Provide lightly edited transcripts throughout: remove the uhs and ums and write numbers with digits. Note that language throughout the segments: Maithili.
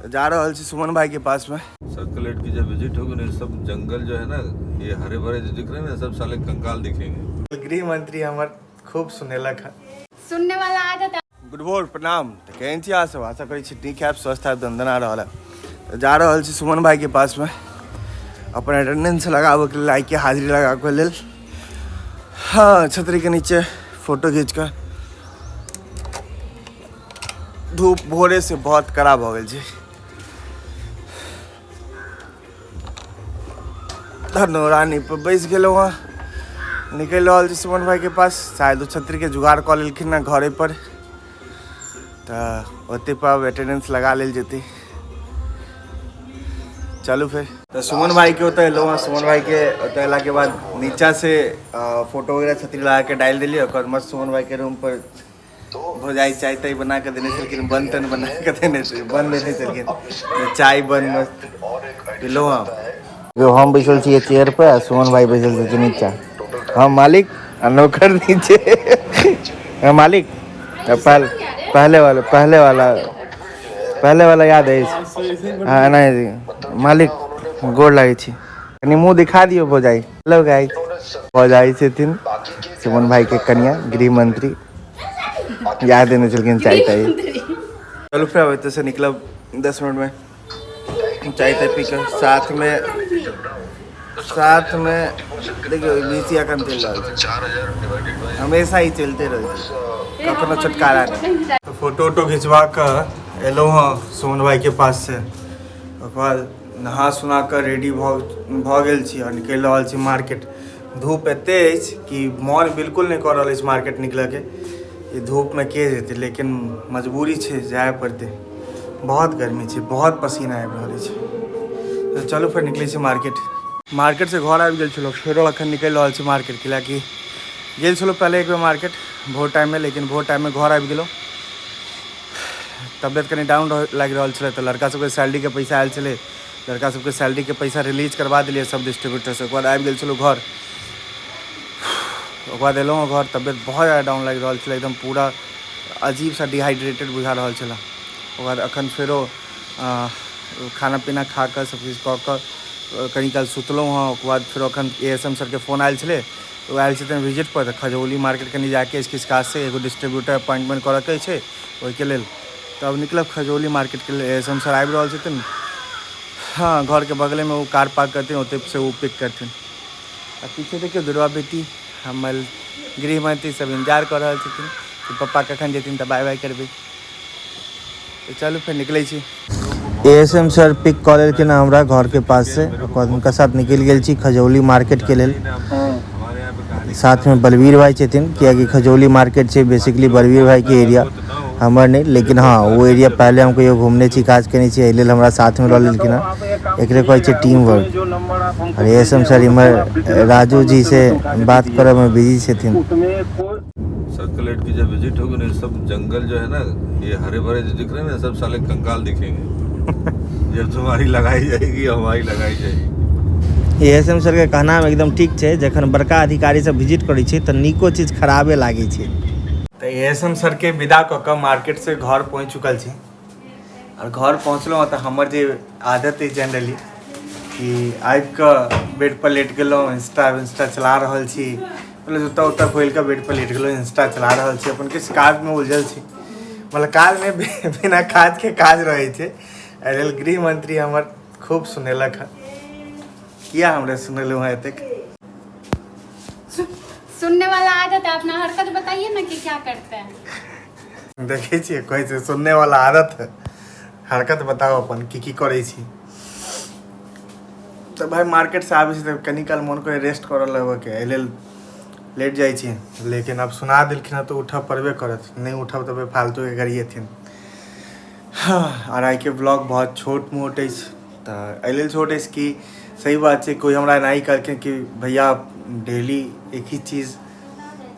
जा रहल छी सुमन भाई के पास में। सर्कल एट की जब विजिट होगी ना, सब जंगल जो है ना, ये हरे भरे जो दिख रहे हैं ना, सब साले कंकाल दिखेंगे। गृह मंत्री हमर खूब सुनेलक हँ। सुनने वाला आदत है। गुड भोर, प्रणाम। तऽ केहन छी अहाँ सब? आशा करै छी नीक हैब, स्वस्थ हैब, दनदना रहल हैब। तऽ जा रहल छी सुमन भाई के पास में अपन अटेंडेंस लगाबऽके लेल, आइके हाजिरी लगाबऽके लेल। हाँ, छतरी के नीचे फोटो घीच कऽ। धूप भोरे से बहुत कड़ा भऽ गेल छै। धनोरानी पर बैस गेलहुँ हँ, निकलि रहल छी सुमन भाई के पास। शायद ओ छतरी के जुगाड़ कऽ लेलखिन हँ घरे पर, तऽ ओते पर आब अटेंडेंस लगा लेल जेतै। चलू फेर। तऽ सुमन भाई के ओतऽ एलहुँ हँ। सुमन भाई के ओतऽ अयलाके बाद नीचा से फोटो वगैरह छतरी लगा के डालि देलियै। ओकर बाद सुमन भाई के रूम पर भौजाई चाय ताय बना के देने छलखिन, बन तन बना के देने छलखिन, बन देने छलखिन, चाय बन मस्त पीलहुँ हँ। जो हम बैसल छियै चेयर पर आ सुमन भाई बैसल छथिन नीचा। हम मालिक आ नौकर नीचे। हाँ मालिक, पहले पहले वाला पहले वाला पहले वाला याद अछि? हाँ, एना मालिक गोर लागै छी। कनि मुँह दिखा दियौ भौजाई। हेलो गाइस, भौजाई छथिन सुमन भाई के कनिया, गृह मंत्री याद देने छलखिन चाय ताय। चलू फेर अब एतऽ से निकलब 10 मिनट में, चाय ताय पी कऽ साथ में। साथ में देखियौ बीसी एखन चलि रहल छै, हमेशा ही चलते रहै छै, कखनो छुटकारा नहि। तऽ फोटो उटो घिचवा कऽ एलहुँ हँ सुमन भाई के पास से। ओकर बाद नहा सुना कऽ रेडी भऽ गेल छी आओर निकलि रहल छी मार्केट। धूप एते अछि कि मन बिल्कुल नहि कऽ रहल अछि मार्केट निकलऽके। ई धूपमे के जेतै, लेकिन मजबूरी छै, जाय पड़तै। बहुत गर्मी छै, बहुत पसीना आबि रहल अछि। तऽ चलू फेर निकलै छी मार्केट। मार्केटसँ घर आबि गेल छलहुँ, फेरो एखन निकलि रहल छी मार्केट, कैलाकि गेल छलहुँ पहिले एक बेर मार्केट भोर टाइममे, लेकिन भोर टाइममे घर आबि गेलहुँ। तबियत कनि डाउन लागि रहल छलै। तऽ लड़का सबके सैलरीके पैसा आयल छलै, लड़का सबके सैलरीके पैसा रिलीज करबा देलियै सब डिस्ट्रीब्यूटरसँ। ओकर बाद आबि गेल छलहुँ घर। ओकर बाद एलहुँ घर, तबियत बहुत ज्यादा डाउन लागि रहल छलै, एकदम पूरा अजीब सा डिहाइड्रेटेड बुझा रहल छलै। ओकर बाद एखन फेरो खाना पीना खा कऽ सब चीज कऽ कऽ कनि काल सुतलहुँ हँ। ओकर बाद फेरो एखन ए एस एम सरके फोन आयल छलै, ओ आयल छथिन विजिट पर, तऽ खजौली मार्केट कनि जाइके अछि किछु काजसँ, एगो डिस्ट्रीब्यूटर अपॉइंटमेंट करऽके छै, ओहिके लेल। तब निकलब खजौली मार्केटके लेल। ए एस एम सर आबि रहल छथिन। हँ, घरके बगलेमे ओ कार पार्क करथिन, ओतहिसँ ओ पिक करथिन। आ पीछे देखियौ दुर्गा बेटी, हमर गृहमंत्री सब इंतजार कऽ रहल छथिन कि पप्पा कखन जेथिन तऽ बाय बाय करबै। तऽ चलू फेर निकलै छी। A S M sir pick कऽ लेलखिन हमरा घरके पाससँ। ओकर बाद हुनका साथ निकलि गेल छी खजौली मार्केटके लेल। साथमे बलवीर भाई छथिन, कियाकि खजौली मार्केट छै बेसिकली बलवीर भाईके एरिया, हमर नहि। लेकिन हँ, ओ एरिया पहिले हम कहियो घुमने छी, काज केने छी, एहि लेल हमरा साथमे लऽ लेलखिन हँ। एकरे कहै छै टीम वर्क। आओर ए एस एम सर इम्हर राजू जी से बात करऽमे बिजी छथिन। सर्कल एट की जब विजिट होगी ना, सब जंगल जो है ना, ये हरे भरे जो दिख रहे हैं ना, सब साले कंकाल दिखेंगे जब तुम्हारी लगाई जाएगी, हमारी लगाई जाएगी। ए एस एम सर के कहना एकदम ठीक छै, जखन बड़का अधिकारी सब विजिट करै छै तऽ नीको चीज खराबे लागै छै। तऽ ए एस एम सर के विदा कऽ कऽ मार्केट से घर पहुँच चुकल छी। आओर घर पहुँचलहुँ तऽ हमर जे आदत अछि जनरली कि आबि कऽ बेड पर लेट गेलहुँ, इंस्टा इंस्टा चला रहल छी, मतलब जूता उता खोलि कऽ बेड पर लेट गेलहुँ, इंस्टा चला रहल छी, अपन किछु काजमे उलझल छी, मतलब काजमे बिना काजके काज रहै छै। एहि लेल गृह मंत्री हमर खूब सुनेलक हँ। किया हमरा सुनेलहुँ हँ एतेक? सुनने वाला आदत है। अपना हरकत बताइए ना कि क्या करते हैं। देखै छियै, कहै छै सुनने वाला आदत है, हरकत बताओ अपन की की करै छी। तऽ भाइ मार्केटसँ आबै छी तऽ कनि काल मोन करै रेस्ट करऽ लगबऽके, एहि लेल लेट जाइ छी। लेकिन आब सुना देलखिन हँ तऽ उठऽ पड़बे करत, नहि उठब तऽ फालतूके गरिएथिन। हँ, आओर आइके ब्लॉग बहुत छोट मोट अछि। तऽ एहि लेल छोट अछि कि सही बात छै, कोइ हमरा एनाही कहलखिन कि भैया डेली एक ही चीज,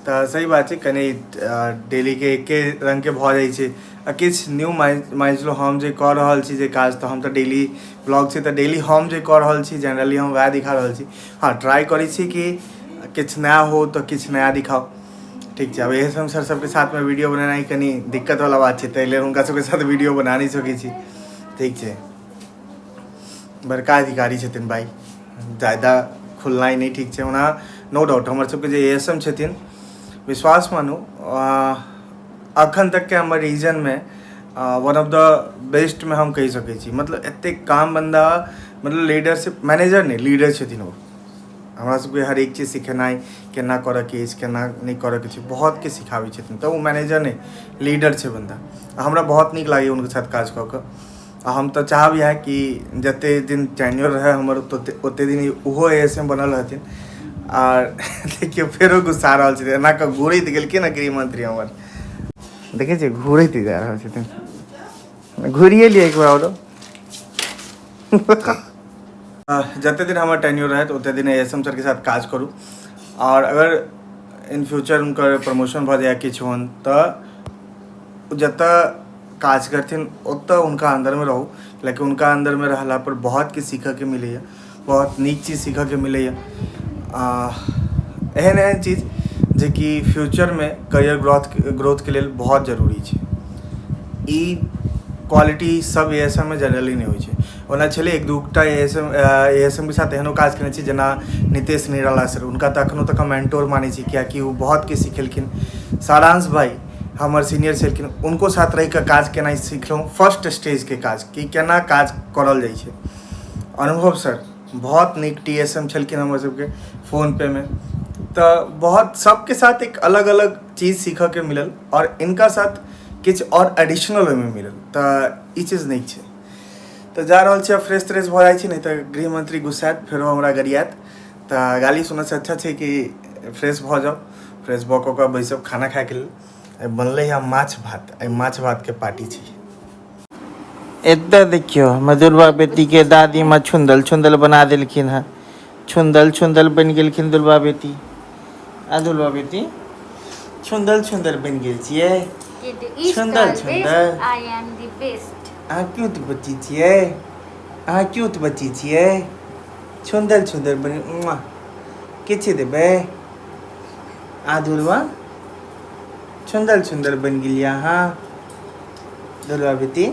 तऽ सही बात छै, कनि डेलीके एके रङ्गके भऽ जाइ छै। आ किछु न्यू मानि चलू हम जे कऽ रहल छी जे काज, तऽ हम तऽ डेली ब्लॉग छै तऽ डेली हम जे कऽ रहल छी जनरली हम वएह दिखा रहल छी। हँ, ट्राइ करै छी कि किछु नया हो तऽ किछु नया दिखाउ। ठीक छै, आब एह सर सबके साथमे वीडियो बनेनाइ कनि दिक्कतवला बात छै, ताहि लेल हुनका सबके साथ वीडियो बना नहि सकै छी। ठीक छै, बड़का अधिकारी छथिन भाइ, ज्यादा खुलनाइ नहि ठीक छै। ओना नो डाउट हमर सबके जे ए एस एम छथिन, विश्वास मानू अखन तकके हमर रीजनमे वन ऑफ the बेस्टमे हम कहि सकै छी। मतलब एतेक काम बन्दा, मतलब लीडरशिप, मैनेजर नहि, लीडर छथिन ओ। हमरा सबके हरेक चीज सिखेनाइ, केना करऽके अछि, केना नहि करऽके छै, बहुत किछु सिखाबै छथिन। तऽ ओ मैनेजर नहि, लीडर छै बन्दा। आ हमरा बहुत नीक लागैए हुनकर साथ काज कऽ कऽ। आ हम तऽ चाहब इएह कि जतेक दिन टेन्योर रहै हमर ओतेक दिन ओहो ए एस एम बनल रहथिन। आर देखियौ फेरो गुस्सा रहल छथिन, एना कऽ घूरैत गेलखिन ने गृहमंत्री हमर, देखै छियै घूरैत जा रहल छथिन। घुरिए लिअ एक बेर आओरो। जते दिन हमर टेन्योर रहत ओते दिन ए एस एम सरके साथ काज करू, आओर अगर इन फ्यूचर हुनकर प्रमोशन भऽ जाय किछु होन तऽ जतऽ काज करथिन ओतऽ हुनका अन्दरमे रहू, लेकिन हुनका अन्दरमे रहला पर बहुत किछु सीखऽके मिलैए, बहुत नीक चीज सीखऽके मिलैए। एहन एहन चीज जेकि फ्यूचरमे करियर ग्रोथके लेल बहुत जरूरी छै। ई क्वालिटी सब ए एस एम मे जनरली नहि होइ छै। ओना छलै एक दूटा A S M, A S M के साथ एहनो काज केने छी जेना नितेश निराला सर, हुनका तऽ अखनो तक हम मेंटोर मानै छी, कियाकि ओ बहुत किछु सिखेलखिन। सारांश भाई हमर सीनियर छलखिन, हुनको साथ रहि कऽ काज केनाइ सिखलहुँ, फर्स्ट स्टेजके काज कि केना काज करल जाइ छै। अनुभव सर बहुत नीक टी एस एम छलखिन हमर सबके फोन पे मे, तऽ बहुत सबके साथ एक अलग अलग चीज सीखऽके मिलल आओर इनका साथ किछु आओर एडिशनल ओहिमे मिलल, तऽ ई चीज नीक छै। तऽ जा रहल छी आब फ्रेश त्रेश भऽ जाइ छी, नहि तऽ गृहमंत्री गुस्साएत, फेरो हमरा गरियात। तऽ गाली सुनऽसँ अच्छा छै कि फ्रेश भऽ जाउ। फ्रेश भऽ कऽ ओकरा बैसब खाना खाइके लेल। आइ बनलै हँ माछ भात, आइ माछ भातके पार्टी छै। एतऽ देखियौ हमर दुर्बा बेटीके दादी माँ छुन्दल छुन्दल बना देलखिन हँ, छुन्दल छुन्दल बनि गेलखिन दुर्बा बेटी। आ दुर्बा बेटी छुन्दल छुन्दल बनि गेल छियै, छुन्दल छुन्दल। I am the best. अहाँ क्यूट बच्ची छियै, अहाँ क्यूट बच्ची छियै, छुन्दल छुन्दल बनि। किछु देबै आ दुर्बा? छुन्दल छुन्दल बनि गेलियै अहाँ दुर्बा बेटी।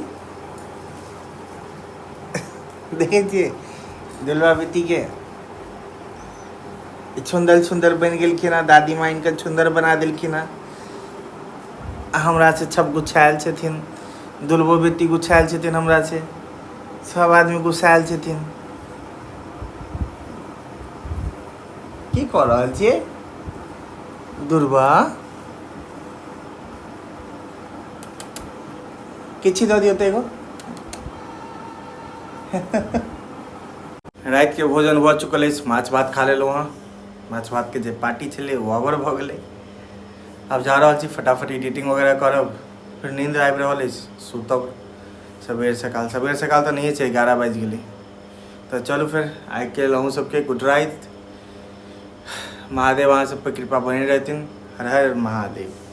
देखै छियै दुर्बा बेटीके छुन्दल छुन्दल बनि गेलखिन हँ, दादी माँ हिनकर छुन्दर बना देलखिन हँ। आ हमरा से सब गुछायल छथिन, दुर्बो बेटी गुछायल छथिन, हमरा से सब आदमी गुस्सायल छथिन। की कऽ रहल छियै दुर्बा? किछु दऽ दियौ तऽ एगो। रातिके भोजन भऽ चुकल अछि, माछ भात खा लेलहुँ हँ। माछ भातके जे पार्टी छलै ओ ओवर भऽ गेलै। आब जा रहल छी फटाफट एडिटिंग वगैरह करब, फेर नींद आबि रहल अछि, सुतब सबेर सकाल। सबेर सकाल तऽ नहिए छै, 11 बाजि गेलै। तऽ चलू फेर आइके लेल अहूँ सबके गुड राति। महादेव अहाँ सब पर कृपा बने रहथिन। हर हर महादेव।